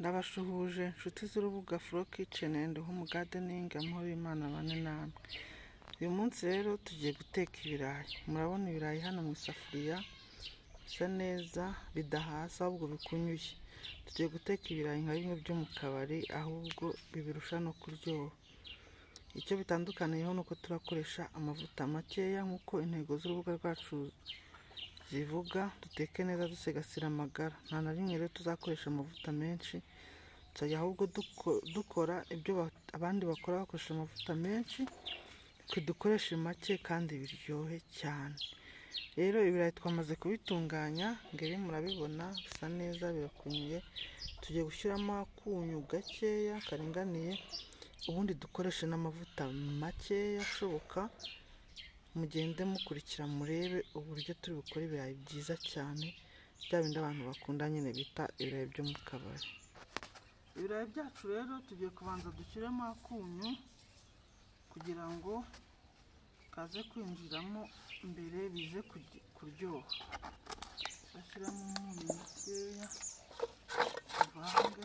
Ndabashuhuje inshuti z'urubuga Flo Kitchen and Home Gardening, amahoro y'Imana abane namwe. Uyu munsi rero tugiye guteka ibirayi. Murabona ibirayi hano mu isafuriya bisa neza, bidahasa ahubwo bikunyuye. Tugiye guteka ibirayi nka bimwe byo mu kabari, ahubwo bibirusha no kuryoha. Icyo bitandukaniyeho ni uko turakoresha amavuta makeya nk'uko intego z'urubuga rwacu zivuga, duteke neza dusigasira amagara. Nta na rimwe rero tuzakoresha amavuta menshi, tuzajya ahubwo dukora ibyo abandi bakora bakoresha amavuta menshi, twe dukoreshe make kandi biryohe cyane. Rero ibirayi twamaze kubitunganya, ngibi murabibona bisa neza birakunyuye. Tugiye gushyiramo akunyu gakeya karinganiye, ubundi dukoreshe n'amavuta makeya ashoboka. Mugende mukurikira murebe uburyo turi bukore ibirayi byiza cyane, bya bindi abantu bakunda nyine bita ibirayi byo mu kabari. Ibirayi byacu rero tugiye kubanza dushyiremo akunyu kugira ngo kaze kwinjiramo mbere bize kuryoha. Bashyiramo umunyu mukeya uvange.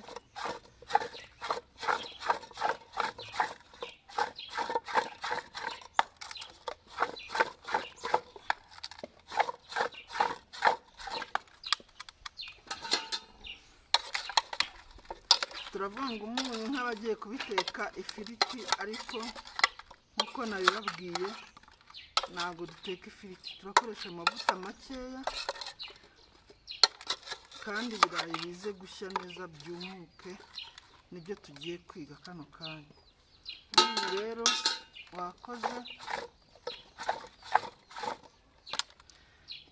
Turavanga umunyu nk'abagiye kubiteka ifiriti, ariko nkuko nabibabwiye ntabwo duteka ifiriti, turakoresha amavuta makeya kandi ibirayi bize gushya neza byumuke, nibyo tugiye kwiga kano kanya. Umunyu rero wakoze.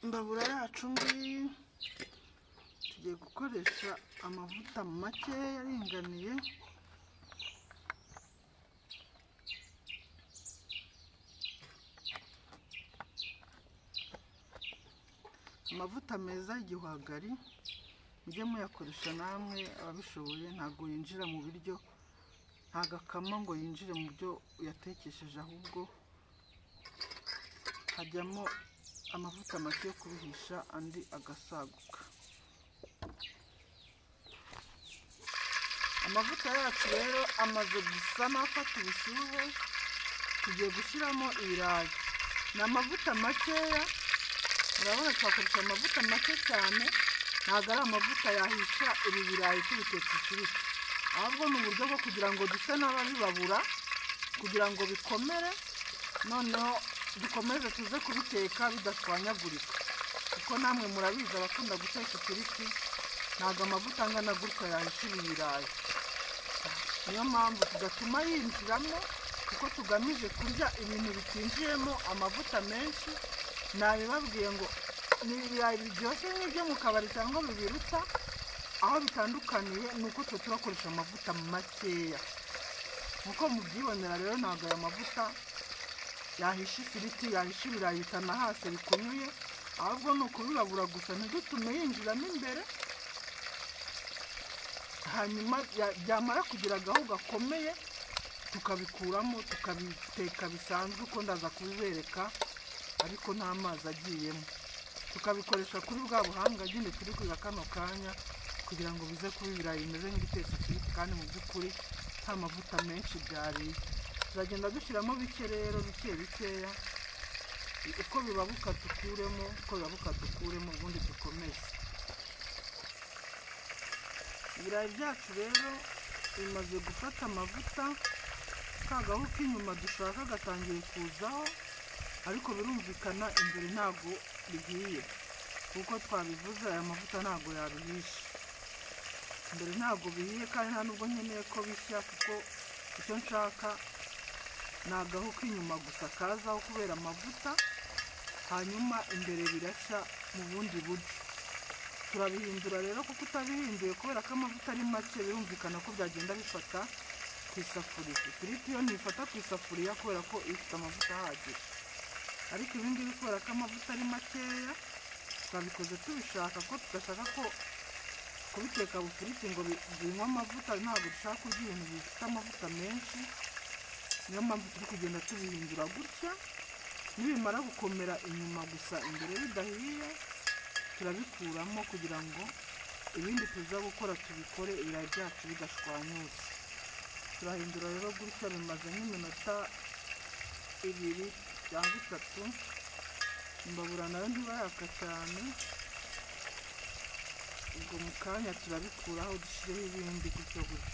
Imbabura yacu ngiyi tugiye gukoresha amavuta makeya aringaniye. Amavuta meza y'igihwagari mujye muyakoresha namwe ababishoboye, ntabwo yinjira mu biryo, ntabwo akama ngo yinjire mu byo uyatekesheje, ahubwo hajyamo amavuta make yo kubihisha andi agasaguka. Amavuta yacu rero amaze gusa n'afata ubushyuhe, tugiye gushyiramo ibirayi. Ni amavuta makeya, murabona twakoresha amavuta make cyane, ntabwo ari amavuta yahisha ibi birayi tubitetse ifiriti, ahubwo ni uburyo bwo kugira ngo duse n'ababibabura kugira ngo bikomere, noneho dukomeze tuze kubiteka bidashwanyagurika, kuko namwe murabizi abakunda guteka ifiriti ntabwo amavuta angana gutya yahisha ibi birayi. Niyo mpamvu tugatuma yinjiramo, kuko tugamije kurya ibintu bitinjiyemo amavuta menshi. Nabibabwiye ngo ni ibirayi biryoshye nk'ibyo mu kabari cyangwa bibiruta, aho bitandukaniye ni uko twe turakoresha amavuta makeya. Nkuko mubyibonera rero ntabwo aya mavuta yahisha ifiriti, yahisha ibirayi bitanahase bikunyuye, ahubwo ni ukubibabura gusa ntidutume yinjiramo imbere. Hanyuma byamara kugira agahu gakomeye tukabikuramo tukabiteka bisanzwe, uko ndaza kubibereka, ariko nta mazi agiyemo. Tukabikoresha kuri bwa buhanga nyine turi kwiga kano kanya, kugira ngo bize kuba ibirayi bimeze nk'ibitetse ifiriti kandi mu by'ukuri nta mavuta menshi byariye. Tuzagenda dushyiramo bike rero, bike bikeya, uko bibabuka dukuremo, uko bibabuka dukuremo, ubundi dukomeze. Ibirayi byacu rero bimaze gufata amavuta, ka gahu k'inyuma dushaka gatangiye kuzaho, ariko birumvikana imbere ntabwo bihiye, kuko twabivuze aya mavuta ntabwo yabihisha. Imbere ntabwo bihiye kandi nta nubwo nkeneye ko bishya, kuko icyo nshaka ni agahu k'inyuma gusa kazaho kubera amavuta, hanyuma imbere birashya mu bundi buryo. Turabihindura rero, kuko utabihinduye kubera ko amavuta ari make, birumvikana ko byagenda bifata ku isafuriya. Ifiriti yo ntifata ku isafuriya kubera ko ifite amavuta ahagije, ariko ibi ngibi kubera ko amavuta ari makeya twabikoze tubishaka, ko tudashaka ko kubiteka bufiriti ngo binywe amavuta, ntabwo dushaka kurya ibintu bifite amavuta menshi. Niyo mpamvu turi kugenda tubihindura gutya. Nibimara gukomera inyuma gusa imbere bidahiye, turabikuramo kugira ngo Ibindi tuza gukora tubikore ibirayi byacu bidashwanyutse. Turahindura rero gutya, bimaze nk'iminota 2 cyangwa 3. Imbabura nayo ntiba yaka cyane, ubwo mu kanya turabikuraho dushyireho ibindi gutyo gutyo.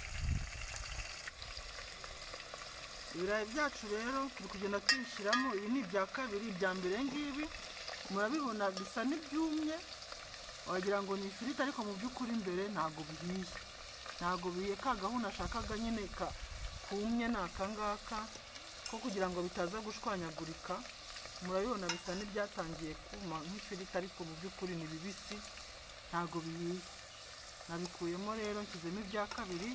Ibirayi byacu rero turi kugenda tubishyiramo. Ibi ni ibya kabiri, ibya mbere ngibi murabibona bisa n'ibyumye, wagira ngo ni ifiriti, ariko mu by'ukuri imbere ntabwo bihiye, ntabwo bihiye. Ka gahu nashakaga nyine kumye ni aka ngaka ko kugira ngo bitaza gushwanyagurika. Murabibona bisa n'ibyatangiye kuma nk'ifiriti, ariko mu by'ukuri ni bibisi, ntabwo bihiye. Nabikuyemo rero nshyizemo ibya kabiri,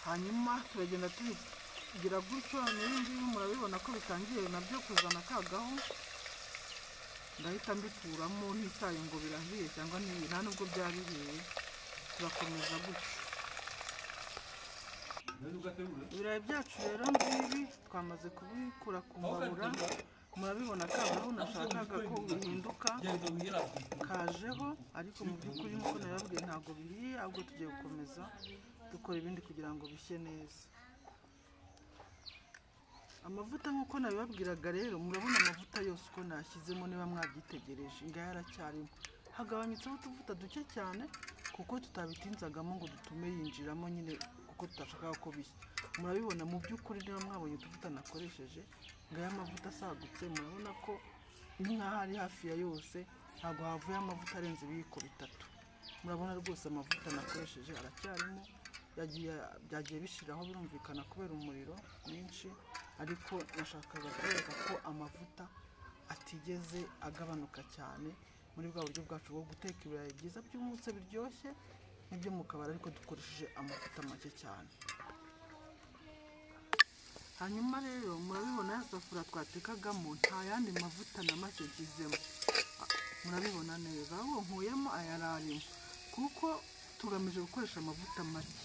hanyuma turagenda tubigira gutyo. N'ibi ngibi murabibona ko bitangiye nabyo kuzana ka gahu. Ndahita mbikuramo ntitaye ngo birahiye cyangwa ntibihiye, nta nubwo byaba bihiye, turakomeza gutyo. Ibirayi byacu rero ngibi twamaze kubikura ku mbabura. Murabibona ka gahu nashakaga ko bihinduka kajeho, ariko mu by'ukuri nk'uko nabibabwiye ntabwo bihiye, ahubwo tugiye gukomeza dukora ibindi kugira ngo bishye neza. Amavuta nk'uko nabibabwiraga rero, murabona amavuta yose uko nashyizemo, niba mwabyitegereje ngaya aracyarimo. Hagabanyutseho utuvuta duke cyane kuko tutabitinzagamo ngo dutume yinjiramo nyine, kuko tutashakaga ko bishya. Murabibona mu by'ukuri niba mwabonye utuvuta nakoresheje, ngaya amavuta asagutse, murabona ko ni nk'aho ari hafi ya yose, ntabwo havuye amavuta arenze ibiyiko 3. Murabona rwose amavuta nakoresheje aracyarimo, byagiye bishiraho birumvikana kubera umuriro mwinshi, ariko nashakaga kubereka ko amavuta atigeze agabanuka cyane muri bwa buryo bwacu bwo guteka ibirayi byiza byumutse biryoshye n'ibyo mu kabari, ariko dukoresheje amavuta make cyane. Hanyuma rero murabibona ya safuriya twatekagamo nta yandi mavuta na make nshyizemo, murabibona neza. Ahubwo nkuyemo ayararimo kuko tugamije gukoresha amavuta make,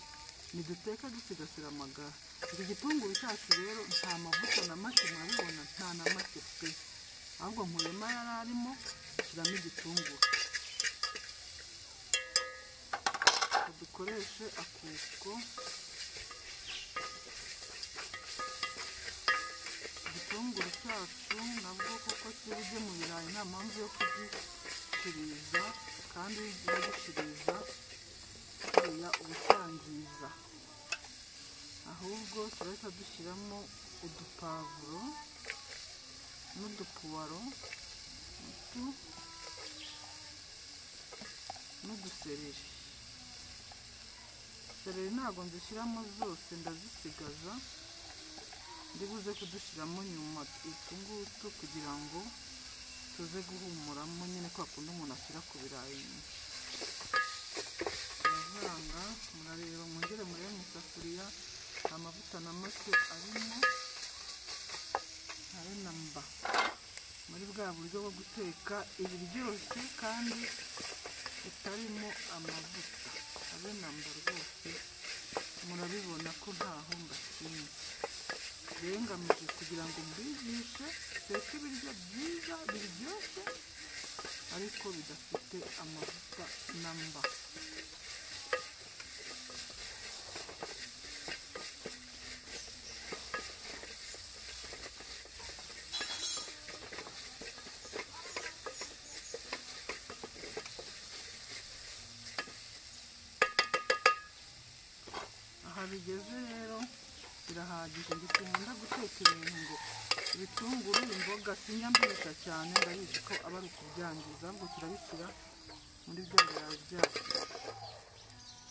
niduteka dusigasira amagara. Iki gitunguru cyacu rero nta mavuta na make, murabibona nta na make pe, ahubwo nkuyemo ayararimo shyiramo igitunguru. Dukoreshe akuko. Igitunguru cyacu nabwo kuko kiri mu birayi nta mpamvu yo kugiciriza, kandi iyo ugiye giciriza buriya uba ucyangiza. Ahubwo turahita dushyiramo udupavuro n'udupuwaro n'udusereri. Sereri ntabwo nzishyiramo zose, ndazisigaza, ndibuze kudushyiramo nyuma utu ngutu kugira ngo tuze guhumuramo nyine kwa kundi umuntu ashyira ku birayi. Turavanga, murareba, mwongere murebe mu isafuriya amavuta na make arimo, habe na mba. Muri bwa buryo bwo guteka ibiryoshye kandi bitarimo amavuta, habe na mba rwose. Murabibona ko ntaho mbakinze. Rero ngamije kugira ngo mbigishe teke ibiryo byiza biryoshye ariko bidafite amavuta na mba. Aha bigeze rero birahagije. Ndetse nkunda guteka ibintu ngo ibitunguru, imboga sinjya mbisha cyane, ndabizi ko aba ari ukubyangiza, ahubwo turabishyira muri bya birayi byacu.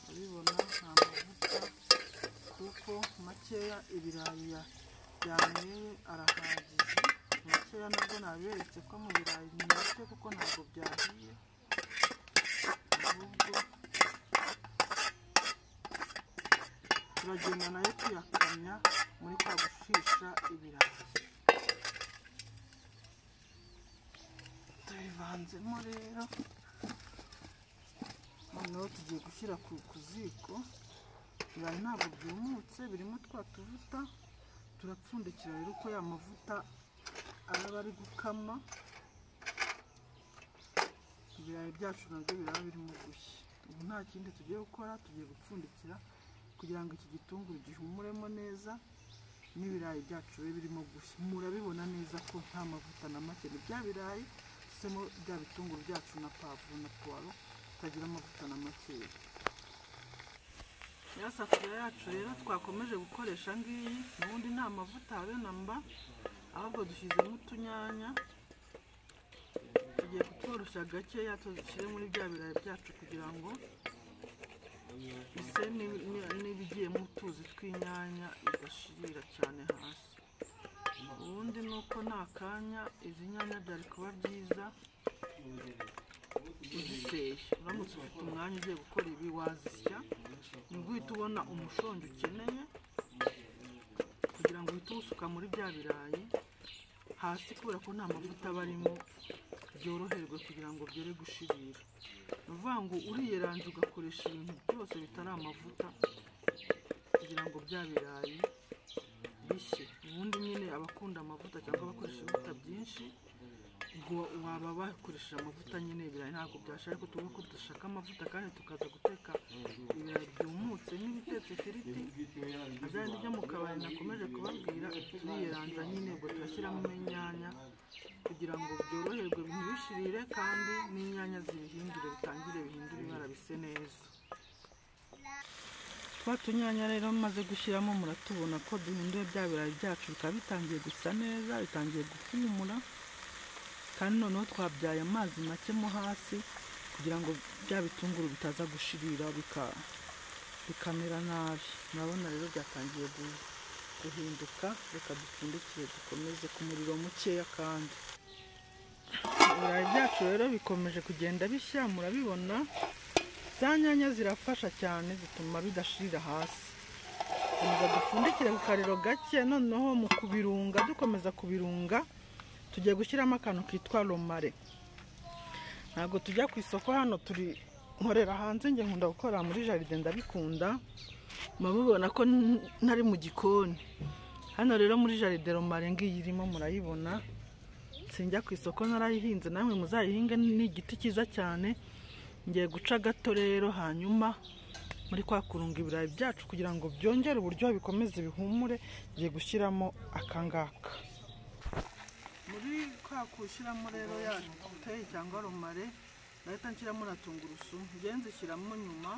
Urabibona nta mavuta kuko makeya ibirayi byanyweye arahagije. Makeya nabwo naberetse ko mu birayi ni make kuko ntabwo byahiye, ahubwo turagenda nayo tuyakamya muri kwa gushisha ibirayi. Tubivanzemo rero, noneho tugiye gushyira ku ziko. Ibirayi ntabwo byumutse, birimo twa tuvuta. Turapfundikira rero uko ya mavuta araba ari gukama, ibirayi byacu nabyo biraba birimo gushya. Ubu nta kindi tugiye gukora, tugiye gupfundikira kugira ngo iki gitunguru gihumuremo neza n'ibirayi byacu bibe birimo gushya. Murabibona neza ko nta mavuta na make, ni bya birayi dusemo bya bitunguru byacu na pavuro na puwaro, bitagira amavuta na makeya. Ya safuriya yacu rero twakomeje gukoresha ngiyi, n'ubundi nta mavuta habe na mba, ahubwo dushyizemo utunyanya. Tugiye kutworoshya gakeya tuzishyire muri bya birayi byacu kugira ngo bise n'ibigiyemo utuzi tw'inyanya bidashirira cyane hasi. Ubundi ni uko nta kanya izi nyanya byari kuba byiza uziseye. Uramutse ufite umwanya ugiye gukora ibi wazisya, nibwo uhita ubona umushongi ukeneye kugira ngo uhite uwusuka muri bya birayi hasi, kubera ko nta mavuta aba arimo, byoroherwe kugira ngo byere gushirira. Ni ukuvuga ngo uriyeranje ugakoresha ibintu byose bitari amavuta kugira ngo bya birayi bishye. Ubundi nyine abakunda amavuta cyangwa abakoresha ibivuta byinshi, ubwo waba bakoresheje amavuta nyine ibirayi ntabwo byasha, ariko tuvuga ko dushaka amavuta kandi tukaza guteka ibirayi byumutse nk'ibitetse ifiriti na bya bindi byo mu kabari nakomeje kubabwira. Turiyeranja nyine, ubwo turashyiramo inyanya kugira ngo byoroherwe ntibishirire, kandi n'inyanya zibihindure, bitangire bihindure ibara bise neza. Twa tunyanya rero maze gushyiramo, muratubona ko duhinduye bya birayi byacu, bikaba bitangiye gusa neza, bitangiye guhumura, kandi noneho twabyaye amazi make mo hasi kugira ngo bya bitunguru bitaza gushirira bikamera nabi. Murabona rero byatangiye guhinduka. Reka dupfundikire dukomeze ku muriro mukeya. Kandi ibirayi byacu rero bikomeje kugenda bishya, murabibona za nyanya zirafasha cyane, zituma bidashirira hasi. Komeza dupfundikire ku kariro gake. Noneho mu kubirunga, dukomeza kubirunga, tugiye gushyiramo akantu kitwa romare. Ntabwo tujya ku isoko, hano turi nkorera hanze, njye nkunda gukora muri jaride, ndabikunda. Murabibona ko ntari mu gikoni. Hano rero muri jaride romare ngiyi irimo, murayibona. Sinjya ku isoko, narayihinze, namwe muzayihinge, ni igiti cyiza cyane. Ngiye guca gato rero, hanyuma muri kwa kurunga ibirayi byacu kugira ngo byongere uburyohe bikomeze bihumure, ngiye gushyiramo akangaka. Muri kwa kushyiramo rero ya teyi cyangwa romare, ndahita nshyiramo na tungurusumu. Ngiye nzishyiramo nyuma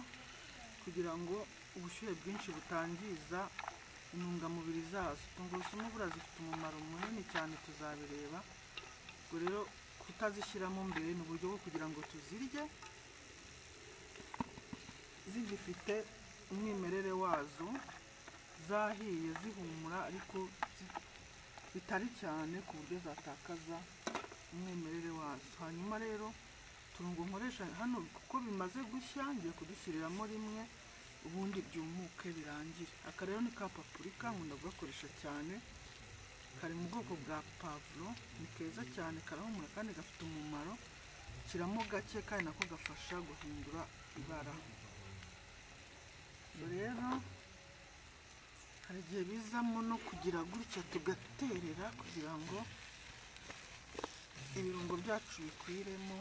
kugira ngo ubushyuhe bwinshi butangiza intungamubiri zazo. Tungurusumu buriya zifite umumaro munini cyane, tuzabireba. Ubwo rero kutazishyiramo mbere ni uburyo bwo kugira ngo tuzirye zigifite umwimerere wazo, zahiye zihumura ariko bitari cyane ku buryo zatakaza umwimerere wazo. Hanyuma rero uturungo nkoresha hano kuko bimaze gushya, ngiye kudushyiriramo rimwe ubundi byumuke birangire. Aka rero ni ka papurika, nkunda kugakoresha cyane, kari mu bwoko bwa pavuro, ni keza cyane, karahumura kandi gafite umumaro. Shyiramo gake kandi nako gafasha guhindura ibara. Rero hari igihe bizamo no kugira gutya tugaterera kugira ngo ibirungo byacu bikwiremo,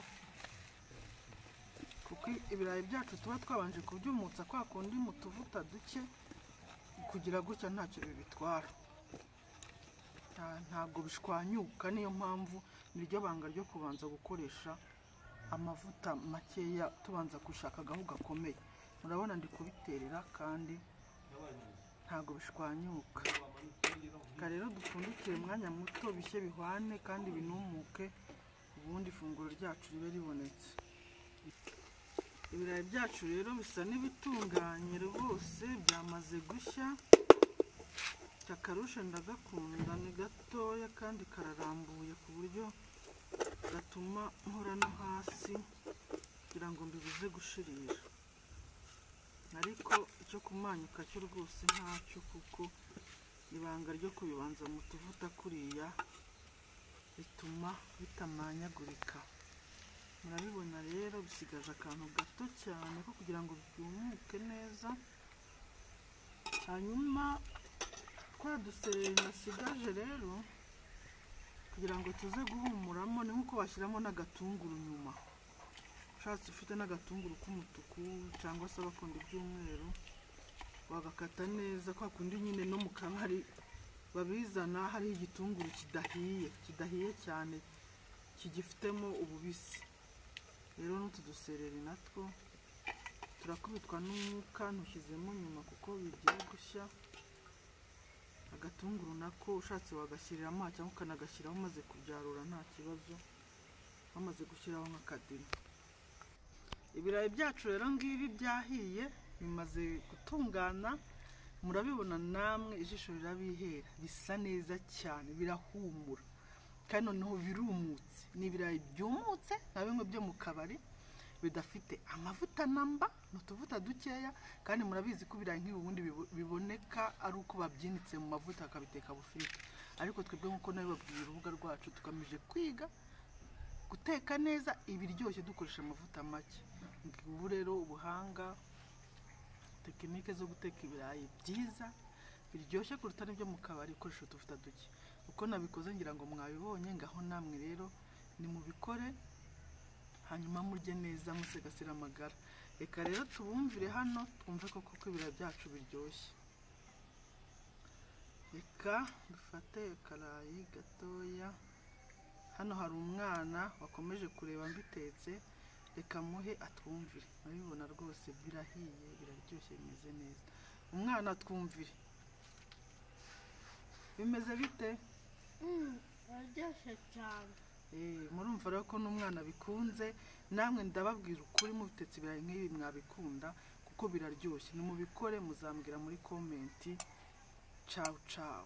kuko ibirayi byacu tuba twabanje kubyumutsa kwa kundi mu tuvuta duke, kugira gutya ntacyo bibitwara, ntabwo bishwanyuka. Niyo mpamvu niryo banga ryo kubanza gukoresha amavuta makeya, tubanza gushaka agahu gakomeye. Murabona ndi kubiterera kandi ntabwo bishwanyuka. Reka rero dupfundikire umwanya muto bishye bihwane kandi binumuke, ubundi ifunguro ryacu ribe ribonetse. Ibirayi byacu rero bisa n'ibitunganye rwose, byamaze gushya. Akarushe ndagakunda, ni gatoya kandi kararambuye ku buryo gatuma nkora no hasi kugira ngo mbibuze gushirira. Ariko icyo kumanyuka cyo rwose ntacyo, kuko ibanga ryo kubibanza mu tuvuta kuriya bituma bitamanyagurika. Murabibona rero bisigaje akantu gato cyane ko kugira ngo byumuke neza. Hanyuma twa dusereri nasigaje rero kugira ngo tuze guhumuramo, ni nkuko bashyiramo n'agatunguru nyuma. Ushatse ufite n'agatunguru k'umutuku cyangwa se abakunda iby'umweru, wagakata neza kwa kundi nyine no mu kabari babizana hariho igitunguru kidahiye cyane, kigifitemo ububisi. Rero n'utu dusereri natwo turakubitwa n'umwuka, ntushyizemo nyuma kuko bigiye gushya. Agatunguru nako ushatse wagashyiriramo cyangwa ukanagashyiraho umaze kubyarura nta kibazo, wamaze gushyiraho nk'akadini. Ibirayi byacu rero ngibi byahiye, bimaze gutungana, murabibona namwe ijisho rirabihera, bisa neza cyane, birahumura kandi noneho birumutse. Ni ibirayi byumutse nka bimwe byo mu kabari, bidafite amavuta namba, ni utuvuta dukeya. Kandi murabizi ko ibirayi nk'ibi ubundi biboneka ari uko babyinitse mu mavuta bakabiteka bufiriti, ariko twebwe nk'uko nabibabwiye urubuga rwacu tugamije kwiga guteka neza ibiryoshye dukoresha amavuta make. Ubu rero ubuhanga, tekinike zo guteka ibirayi byiza biryoshye kuruta n'ibyo mu kabari ukoresha utuvuta duke. Uko nabikoze ngira ngo mwabibonye, ngaho namwe rero nimubikore hanyuma murye neza musigasira amagara. Reka rero tubumvire hano twumve koko ko ibirayi byacu biryoshye. Reka dufate akarayi gatoya. Hano hari umwana wakomeje kureba mbitetse, reka muhe atwumvire. Murabibona rwose birahiye, biraryoshye, bimeze neza. Umwana atwumvire, bimeze bite? Biraryoshye cyane. Murumva rero ko n'umwana bikunze. Namwe ndababwira ukuri, mubitetse ibirayi nk'ibi mwabikunda kuko biraryoshye. Nimubikore muzambwira muri komenti. Ciao ciao.